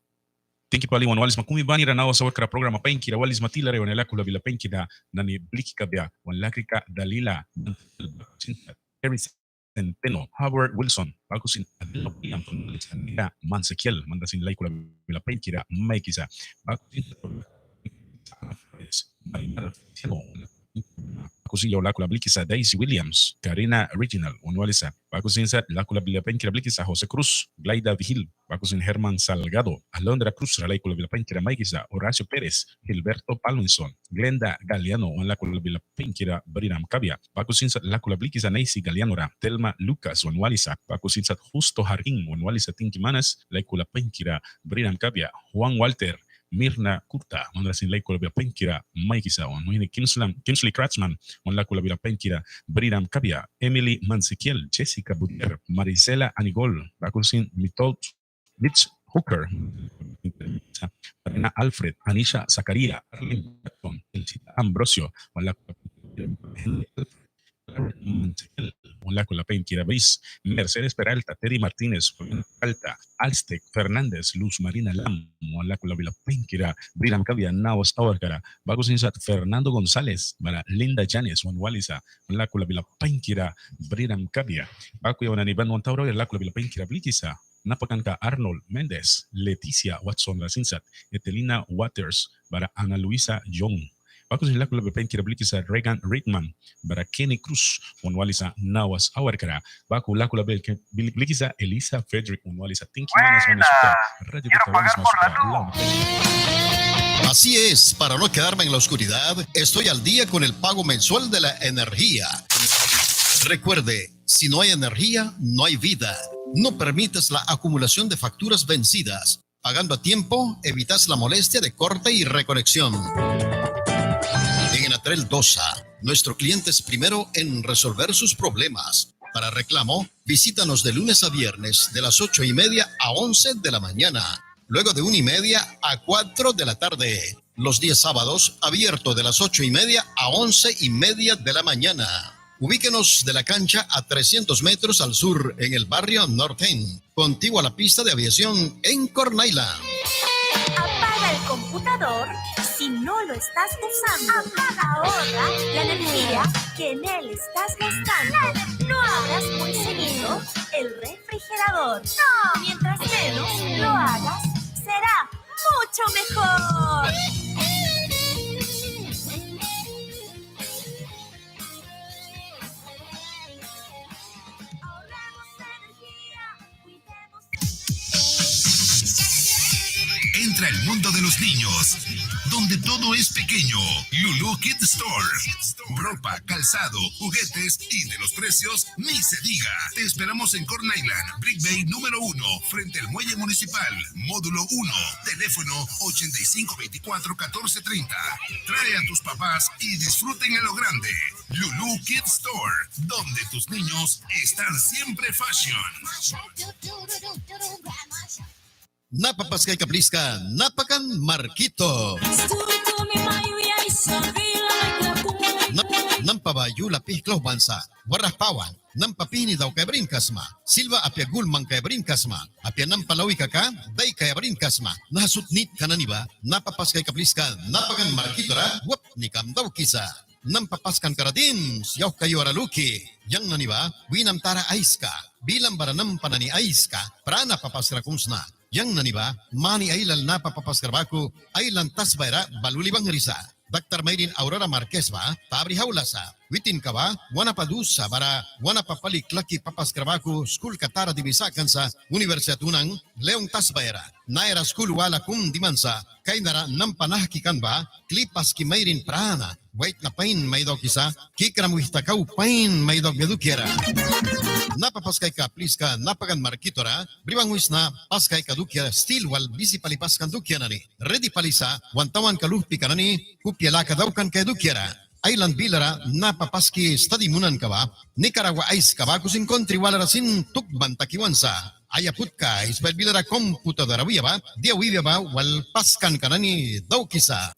Tingki pali wan walisma kumi banira nawas awarkara programa painkira walisma tilara wan lakula bila painkira nani bliki kabia wan lakrika Dalila, Teresa Centeno, Howard Wilson, baku sin Adela Williamson, Sandra Mansekiel, manda sin lakula bila painkira maikisa, baku sin baku sin yau lakula blikisa Daisy Williams, Karina Reginald, wan walisa, baku sin sat lakula bila painkira blikisa José Cruz, Glaida Vigil, baku sin Herman Salgado, Alondra Cruz ra lakula bila painkira maikisa, Horacio Pérez, Gilberto Palminson, Glenda Galeano, wan lakula bila painkira briram kabia, baku sin sat lakula blikisa Nancy Galeano ra, Telma Lucas, wan walisa, baku sin sat Justo Jardín, wan walisa tingki manas, lakula painkira briram kabia, Juan Walter, Mirna Kurta, manda sin lakula bila painkira maikisa, wan muihni Kimslam, Kimsley Kratzman, wan lakula bila painkira briram kabia, Emily Mansekiel, Jessica Butier, Marisela Anigol, baku sin Mitol Mitch Hooker, Marina Alfred, Anisha Zacaria, Arlene Jackson, Elcita Ambrosio, wan lakula painkira bris, Mercedes Peralta, Teddy Martínez, Julián Peralta, Alstec Fernández, Luz Marina Lam, wan lakula bila painkira briram kabia nawas awarkara, baku sin sat Fernando González, bara Linda Llanes, wan walisa, wan lakula bila painkira briram kabia, baku yawan nani ban wan taura lakula bila painkira blikisa, Napakanka Arnold Méndez, Leticia Watson ra sin sat, Etelina Waters, bara Ana Luisa Young. Baku sin lakula bila painkira blikisa Regan Rickman, bara Kenny Cruz, wan walisa nawas awarkara. Baku lakula bila blikisa Elisa Frederick, wan walisa tingki manas. Así es, para no quedarme en la oscuridad, estoy al día con el pago mensual de la energía. Recuerde, si no hay energía, no hay vida. No permitas la acumulación de facturas vencidas. Pagando a tiempo, evitas la molestia de corte y reconexión. En Enatrel Dosa, nuestro cliente es primero en resolver sus problemas. Para reclamo, visítanos de lunes a viernes de las ocho y media a once de la mañana, luego de una y media a cuatro de la tarde. Los días sábados, abierto de las ocho y media a once y media de la mañana. Ubíquenos de la cancha a trescientos metros al sur, en el barrio North End, contiguo a la pista de aviación en Corn Island. Apaga el computador si no lo estás usando. Apaga, ahorra la energía que en él estás gastando. No abras muy seguido el refrigerador. No. Mientras menos lo hagas, será mucho mejor. Entra al mundo de los niños, donde todo es pequeño. Lulú Kid Store. Ropa, calzado, juguetes y de los precios ni se diga. Te esperamos en Corn Island, Brick Bay número uno, frente al muelle municipal, módulo uno. Teléfono ochenta y cinco veinticuatro catorce treinta. Trae a tus papás y disfruten a lo grande. Lulú Kid Store, donde tus niños están siempre fashion. Napa paskaika pliska Napakan Marquito. Nampa ba yula pih klauhwan sa, warah pawan, nampa pihni daukaia brin kasma, silva apia gul mangkaia brin kasma, apia nampa lawi kaka daikaia brin kasma. Naha sut nitka nani ba Napa paskaika pliska Napakan Marquito ra wapnikam daukisa. Nampa paskanka ra dims yauhka yua ra luki. Yang nani ba wînam tara aiska, bilam bara nampa nani aiska prana papaskra kum sna. Yang nani ba mani ailal napa papaskra baku ailan tasbaia ra bal uli banghwisa. Daktar mairin Aurora Márquez ba ta bri aula sa. Witinka ba wan napa dusa bara wan napa pali klaki papaskra baku skulka tara dibi sakan sa Universidad Unam León tasbaia ra. Naiara skul wala kum diman sa. Kainara nampa nahki kan ba kli paski mairin prana waitna pain mai daukisa, kikram wihta kau pain mai daukbia dukiara. Napa paskaika pliska Napakan Marquito ra bri banghwisna paskaika dukia stil wal bisi pali paskan dukia nani. Ridi pali sa wan tawanka luhpika nani kupia laka daukan kaia dukiara. Ailan bilara napa paski stadi munanka ba Nicaragua aiska baku sin kuntri walara sin tukban taki wan sa. Aya putka ispail bilara computadora wia ba dia wibia ba wal paskanka nani daukisa.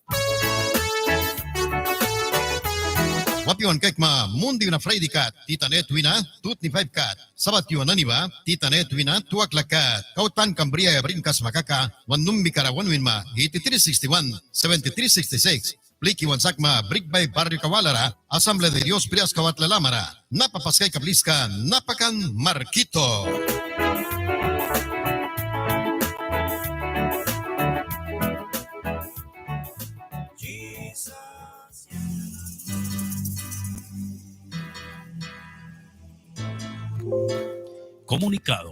Wapi wan kaikma Mundi wina Friday kat, titan eight wina two twenty-five kat. Sabat yua nani ba, titan eight wina two o'clock kat. Kau tankam briaia brin kasma kaka, wan numbikara wan winma, eighty-three sixty-one, seventy-three sixty-six. Pliki wan sakma Brick Bay barrioka walara, Asamblea de Dios priaska watla lamara. Napa pas kaikaia pliska, Napakan Markito. Comunicado.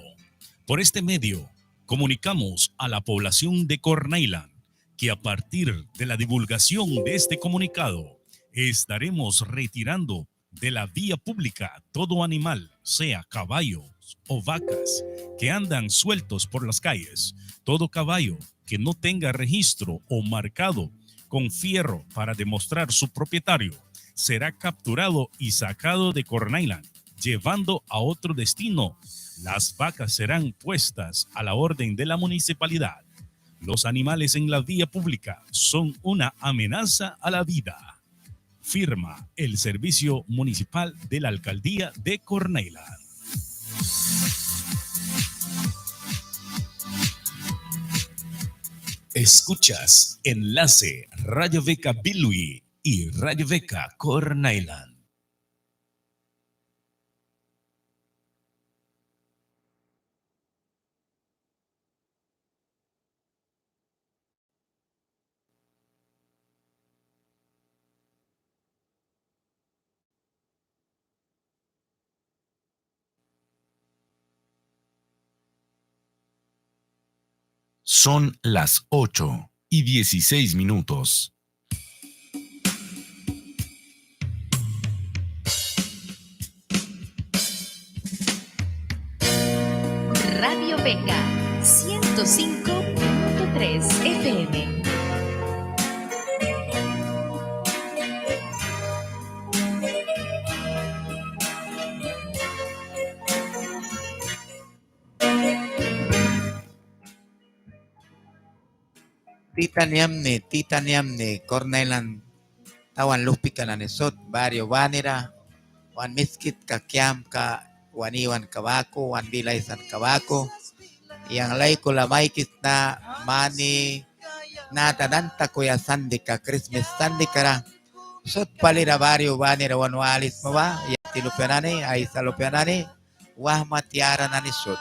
Por este medio, comunicamos a la población de Corn Island que a partir de la divulgación de este comunicado, estaremos retirando de la vía pública todo animal, sea caballos o vacas, que andan sueltos por las calles. Todo caballo que no tenga registro o marcado con fierro para demostrar su propietario será capturado y sacado de Corn Island, llevando a otro destino. Las vacas serán puestas a la orden de la municipalidad. Los animales en la vía pública son una amenaza a la vida. Firma el Servicio Municipal de la Alcaldía de Corn Island. Escuchas Enlace Radio Veca Bilwi y Radio Veca Corn Island. Son las ocho y dieciséis minutos. Radio Veca, ciento cinco punto tres F M. Titan yamni, titan yamni, Corn Island tawan luhpika nani sut, barrio banira, wan miskitka, kiamka, wan iwanka baku, wan bila aisanka baku. Yang laikula maikisna mani nata dan takuya sandika, Krismis sandikara. Sut palira barrio banira wan walisma ba, yati lupia nani, aisa lupia nani, wahma tiara nani sut.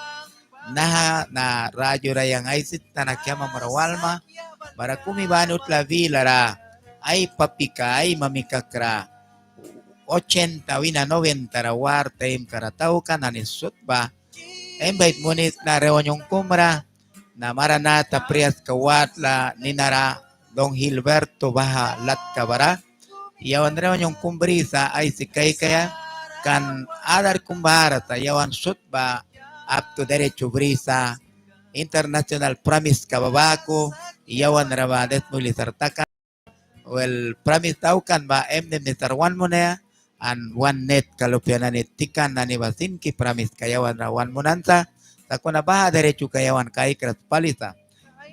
Naha na rayura yang aisisna na kiamamra walma, bara kumi bani utla bilara, ai papika, ai mamikakra, ochenta wina noventa ra war taimkara taukan nani sut ba, invait munisna reunión kumra, na Maranata priaska watla ninara, Don Gilberto baha latka bara, yawan reunión kum brisa aisi kaikaia, kan adar kum bara sa, yawan sut ba apto derecho brisa, internacional pramiska ba baku, yawanra ba desmovilizar takan. Wel, pramis daukan ba, em, nimni sar wan munaia, an wan netka lupia nani tikan nani ba sin ki pramiska yawanra wan munan sa, sakuna baha derechoka yawan kaikras pali sa.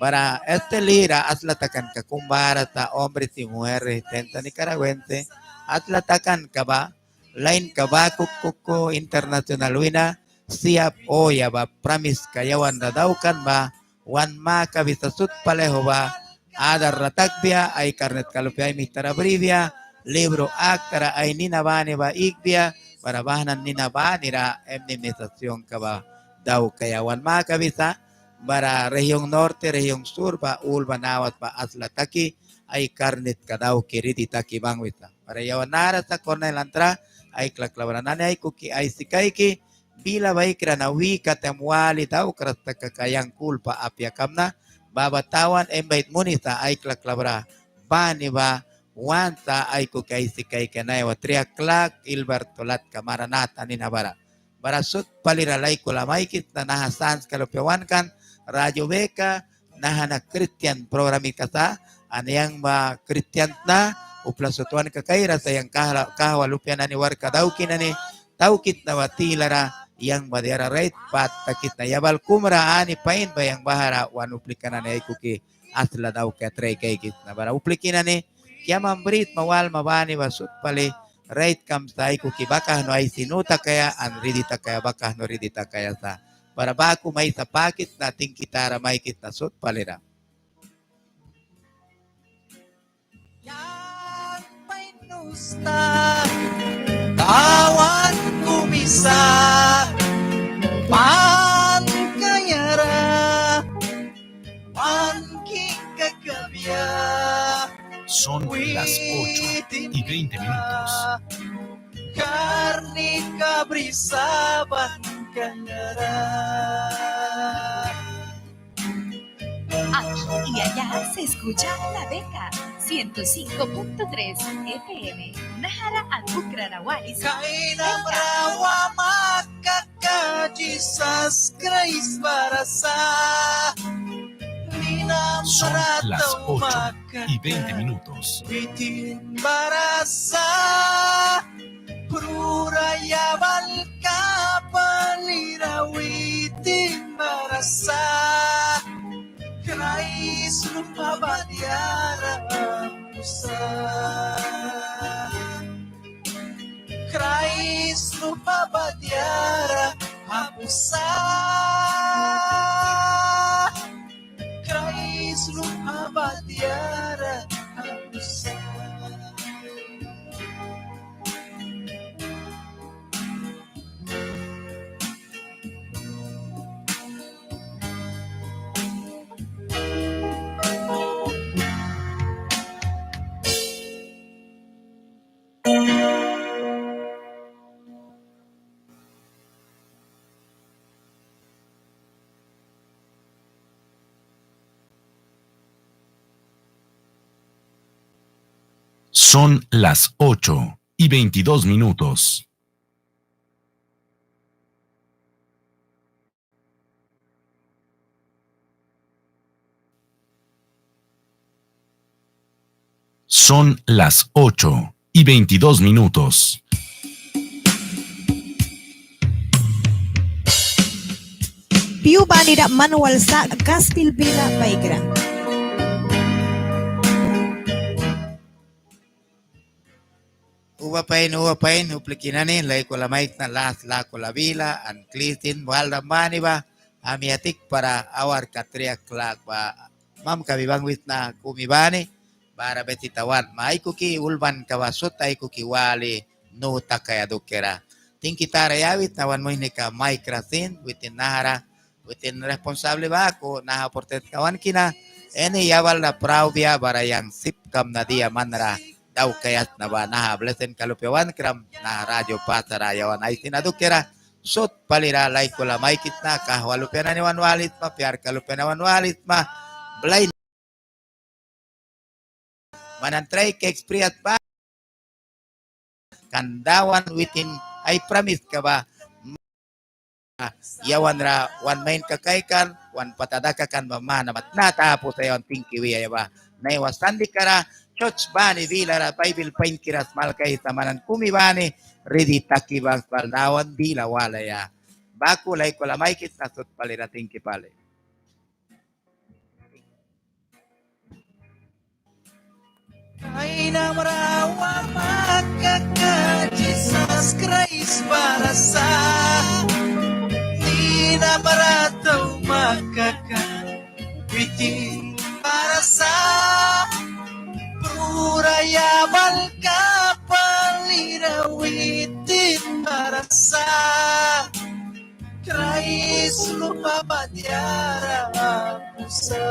Bara este lira asla takanka kum bara sa, hombres y mujeres resistencia nicaragüense, asla takanka ba, lainka baku kuku internacional wina, siap oya ba pramiska yawanra daukan ba, wan makabisa sut pali ba, adarra takbia, ai karnetka lupia ai mihtara bribia, libro aktara ai nina bani ba ikbia, bara baha nani nina banira indemnizaciónka ba daukaia wan makabisa, bara región norte, región sur ba, ul ba nawas ba asla taki, ai karnetka dauki ridi taki banghwisa. Bara yawan nara sa Corn Island ra, ai klaklabra nani aikuki aisi kaiki, bila baikra na wika taim wali daukras taka ka yang kulpa apia kamna, ba ba tawan invait munisa ai klaklabra bani ba, wan sa aikuki aisi kaiki naiwa three o'clock Gilberto latka Maranata nina bara. Bara sut palira laikula maikisna naha sanska lupia wan kan, Radio Veca, naha na kristian programika sa, an yang ba kristian sna, upla sut wan kakaira sa yang kahwa, kahwa lupia nani warka dauki nani, taukisna ba tilara, yang ba diara rait pat takisna yabal kumra ani pain ba yang bahara wan uplika nani aikuki asla daukaia trai kaikisna. Bara upliki nani, kiamam brisma walma bani ba sut pali, raitkam sa aikuki bakahnu aisi nu takaia, an ridi takaia bakahnu ridi takaia sa. Bara baku maisa pakitna, tingki tara maikisna sut palira. Yang pain nu sa, Dawan kumi sa, man kaiara, man kingka kabia. Son las ocho y veinte minutos. Karnika brisa ban kaiara. Aquí y allá se escucha La Beca, ciento cinco punto tres F M. Nahara an Bukra ra walisma. Kainamra wama kaka Jisas Kraist bara sa. Son las ocho y veinte minutos. Witin bara sa. Prura yabalka palira witin bara sa. Kraist luhpa ba diara apu sa. Kraist luhpa ba diara apu sa. Kraist luhpa ba diara apu sa. Son las ocho y veintidós minutos. Son las ocho y veintidós minutos. Pyu banira man wal sa gaspil bila baikra. Uba pain, uba pain, upliki nani, laikula maikna las lakula bila, an kli sin waldam bani ba, amia tikpara awarka tri klak ba, mamka bi bangwisna kumi bani, bara beti tawan ma aikuki ulbanka ba sut aikuki wali nu takaia dukiara. Tingki tara yawisna wan muihnika maikra sin, witin nahara, witin responsable baku naha oportunidad ka wankina, ini yabalra praubia bara yang sip kamna dia manra daukaia sna ba naha blesinka lupia wankram naha radio pasara yawan aisina dukiara. Sut palira laikula maikisna, kahwa lupia nani wan walisma, piarka lupia nani wan walisma, blai man nani traika ekspiriat ba kan Dawan witin ai pramiska ba yawanra wan main kaikan, wan pata dakakan ba mana ba tnata apu sa yawan tingki wiaia ba. Naiwa sandikara church bani bilara Baibil painkira smalkaisa man nani kumi bani ridi taki bangh smal Dawan bila walaia. Baku laikula maikisna sut palira tingki pali. Kainamra wama kaka Jisas Kraist bara sa. Ninamra tauma kaka witin bara sa. Prura yabalka palira witin bara sa. Kraist luhpa ba diara apu sa.